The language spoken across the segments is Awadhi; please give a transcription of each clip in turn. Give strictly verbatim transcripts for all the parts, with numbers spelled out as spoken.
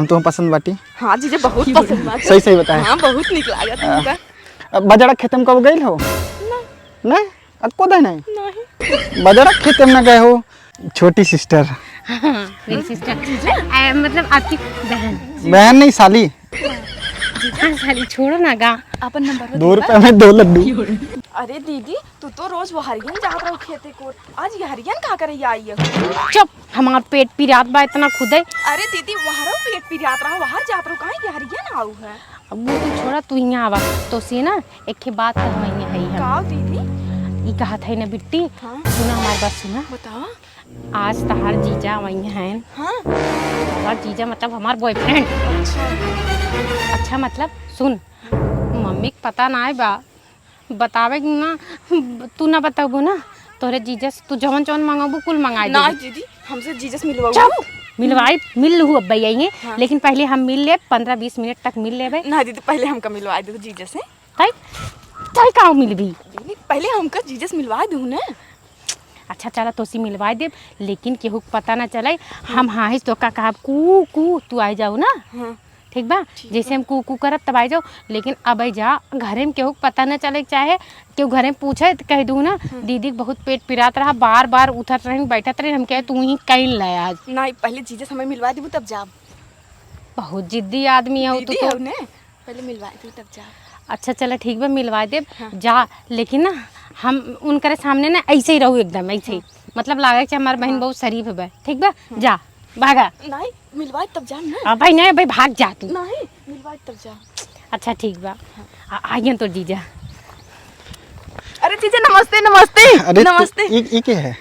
हम तुम्हें पसंद बाटी। हाँ जीजा, बहुत पसंद बाटी। सही सही बताए। हाँ, बहुत निक लागत आ, हमका। अब बजड़ा खेते में कब गइल हो? ना। ना? अब को दे नहीं? नहीं। बजड़ा खेते में ना गए हो? छोटी सिस्टर। हाँ, मेरी सिस्टर। आ, मतलब आपकी बहन। बहन नहीं, साली। हाँ, साली, छोड़ो ना गा। अपन नंबर दो बतावा। रुपया में दो लड्डू। अरे दीदी, तू तो रोज वहरियन जात रहो खेते को, आज यहरियन का करे आई है? चुप, हमार पेट पिरात बा इतना खुदे। अरे दीदी, वहरो पेट पिरात रहा, वहर जात रहो, काहे यहरियन आऊ है? अब वो तू छोड़ा, तू यहाँ आवा। तो से ना, एक ठे बात कहवइया है हम। का दीदी? ई कहत है ना बिट्टी, हाँ। सुना हमार बात, सुना। बतावा। आज तहार जीजा आवइया हैं। हाँ। तहार जीजा मतलब हमार boyfriend। अच्छा। अच्छा मतलब सुन, मम्मी के पता ना आए बा, बतावे के ना, तू ना बताबू ना, तोहरे जीजा से तू जवन जवन मंगाबू कुल मंगाई ना देबू। दीदी, हमसे जीजा से मिलवाऊ। चुप! मिलवाई, मिल लहू अब भैया ये, हाँ। लेकिन पहले हम मिल लेब, पन्द्रह बीस मिनट तक मिल लेबे। ना दीदी, पहले हमका मिलवा दो जीजा से। तई, तई का मिलबी? दीदी, पहले हमका जीजा से मिलवा दो ना। अच्छा चला, तोसी मिलवा देब, लेकिन केहू के पता ना चले। हम हाँ ही तो का कहब, कू कू, तू आ जाऊ ना। हाँ। ठीक बा? ठीक जैसे बा। हम कू कू करब तब आ जाओ, लेकिन अब जा घरे में केहू के पता ना चले के चाहे, केहू घरे में पूछे तो कह दू ना, हाँ। दीदी के बहुत पेट पिरात रहा, बार बार उठत रही, बैठत रही, हम कहे तू ही कहीं ले आज। नहीं, पहले जीजा से हमें मिलवा देबू तब जाब। बहुत जिद्दी आदमी हो तू दीदी तो। हो ने, पहले मिलवा दू तब जाब। अच्छा चला ठीक बा, मिलवा देब। हाँ। जा, लेकिन ना हम उनकरे सामने ना ऐसे ही रहू एकदम ऐसे ही। हाँ। मतलब लागे कि हमार बहन हाँ। बहुत शरीफ बा, ठीक बा? हाँ। जा, भागा। नहीं, मिलवाई तब जाम ना। हाँ भाई, नहीं भाई, भाग जा तू। नहीं, मिलवाई तब जाम। अच्छा ठीक बा। हाँ। आ, आइए तो जीजा। अरे जीजा, नमस्ते, नमस्ते। अरे तू, नमस्ते। ई, ई के है?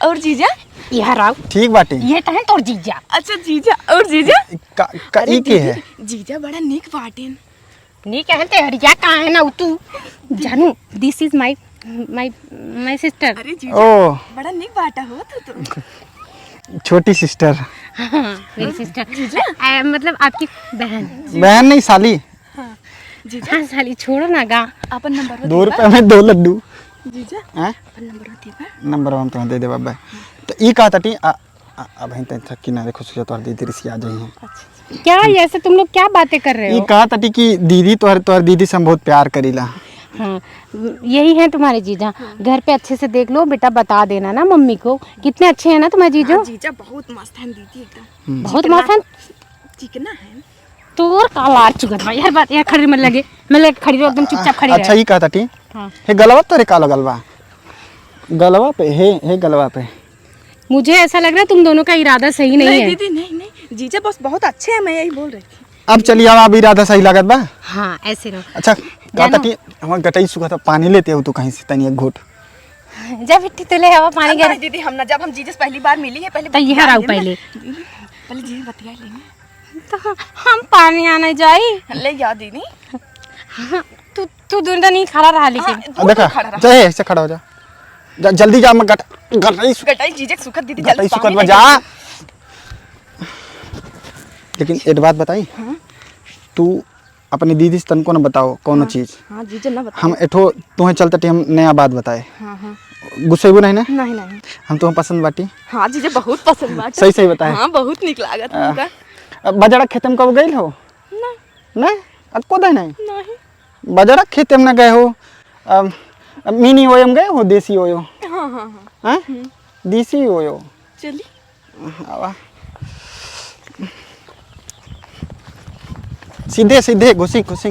और जीजा? यह राव। ठीक बाटे। ये तो है तोर जीजा। अच्छा जीजा, और जीजा? का, का, अरे ई के दीदी, है? जीजा बड़ा नीक बाटेन। नीक है ते हरिया का है ना तू? जानू, this is my, my, my sister। अरे जीजा, ओ। बड़ा नीक बाटा हो तू तो। छोटी सिस्टर। हाँ, मेरी सिस्टर। जीजा? आ, मतलब आपकी बहन। बहन नहीं, साली। हाँ, जीजा। हाँ, साली, छोड़ो ना गा। अपन नंबर दो देबा? रुपया में दो लड्डू। जीजा, हैं? अपन नंबर देबा? नंबर हम तुम्हें दे देबा बे। तो ई कहा ताटी, आ, आ, अब हम तक किनारे खुश हो तोहर दीदी रिसिया जाई हैं। अच्छा, अच्छा। क्या ये ऐसे तुम लोग क्या बातें कर रहे ई हो? कहा ताटी कि दीदी तोहर, तोहर दीदी से हम बहुत प्यार करीला। हाँ, यही है तुम्हारे जीजा। हाँ। घर पे अच्छे से देख लो बेटा, बता देना ना मम्मी को। कितने अच्छे हैं ना तुम्हारे जीजो? हाँ, जीजा बहुत मस्त हैं दीदी एकदम। हम्म। बहुत चिकना, मस्त हैं। चिकना है। तोर का लार चुकत बा। यार बात, यार खड़ी मत लगे। मैं लगे खड़ी रहो, एकदम चुपचाप खड़ी अच्छा, रहे। ई कहा ताटी। हाँ। हे गलवा तोरे का लगल बा? गलवा पे, हे, हे गलवा पे। मुझे ऐसा लग रहा है तुम दोनों का इरादा सही नहीं नहीं है। दीदी, नहीं, नहीं। जीजा बस बहुत अच्छे हैं, मैं यही बोल रही थी। अब चलिए, अब, अब इरादा सही लागत बा। हाँ, ऐसे रहो। अच्छा, कहा जानू ताटी, हमार गटई सुखत बा, पानी लेते हो तू कहीं से तनी एक घूंट? जा बिट्टी, तू ले आवा पानी घर। नहीं दीदी, हम ना, जब हम जीजा से पहली बार मिली है, पहले तो यहाँ बतिया रहो लेना। पहले। दीदी, पहले जीजा बतिया लेंगे। तो हम पानी आने जाई। ले जाओ दीदी। हाँ, तू, तू दोनों नहीं खड़ा रहा लेकिन। हाँ, तू देखा, खड़ा रहा। जा, ऐसे खड़ा हो जा। जा, जल्दी जा, मैं गट-, गटई सु-, गटई जीजा के सुखत दीदी, गटई जल्दी सुखत पानी बा, लेके जा। आ। लेकिन एक बात बताई, हाँ? तू अपनी दीदी से तनको न बताओ कौनो हाँ, चीज। हाँ, जीजा ना बताओ। हम एठो तुहें चलते हम नया बात बताए। हाँ, हाँ। गुस्सेबू नहीं ना? नहीं, नहीं। हम तुम्हें पसंद बाटी। हाँ, जीजा बहुत पसंद बाटी। सही, सही बताए। हाँ, बहुत निक लागत आ, हमका। अब बजड़ा खेते में कब गइल हो? ना। ना? अब को दे नहीं? नहीं। बजड़ा खेते में ना गए हो? अब, अब मिनी ओयो में गए हो, देसी ओयो? हाँ, हाँ, हाँ। हाँ? हम्म। देसी ओयो। चली। आवा। सीधे, सीधे, घुसी, घुसी।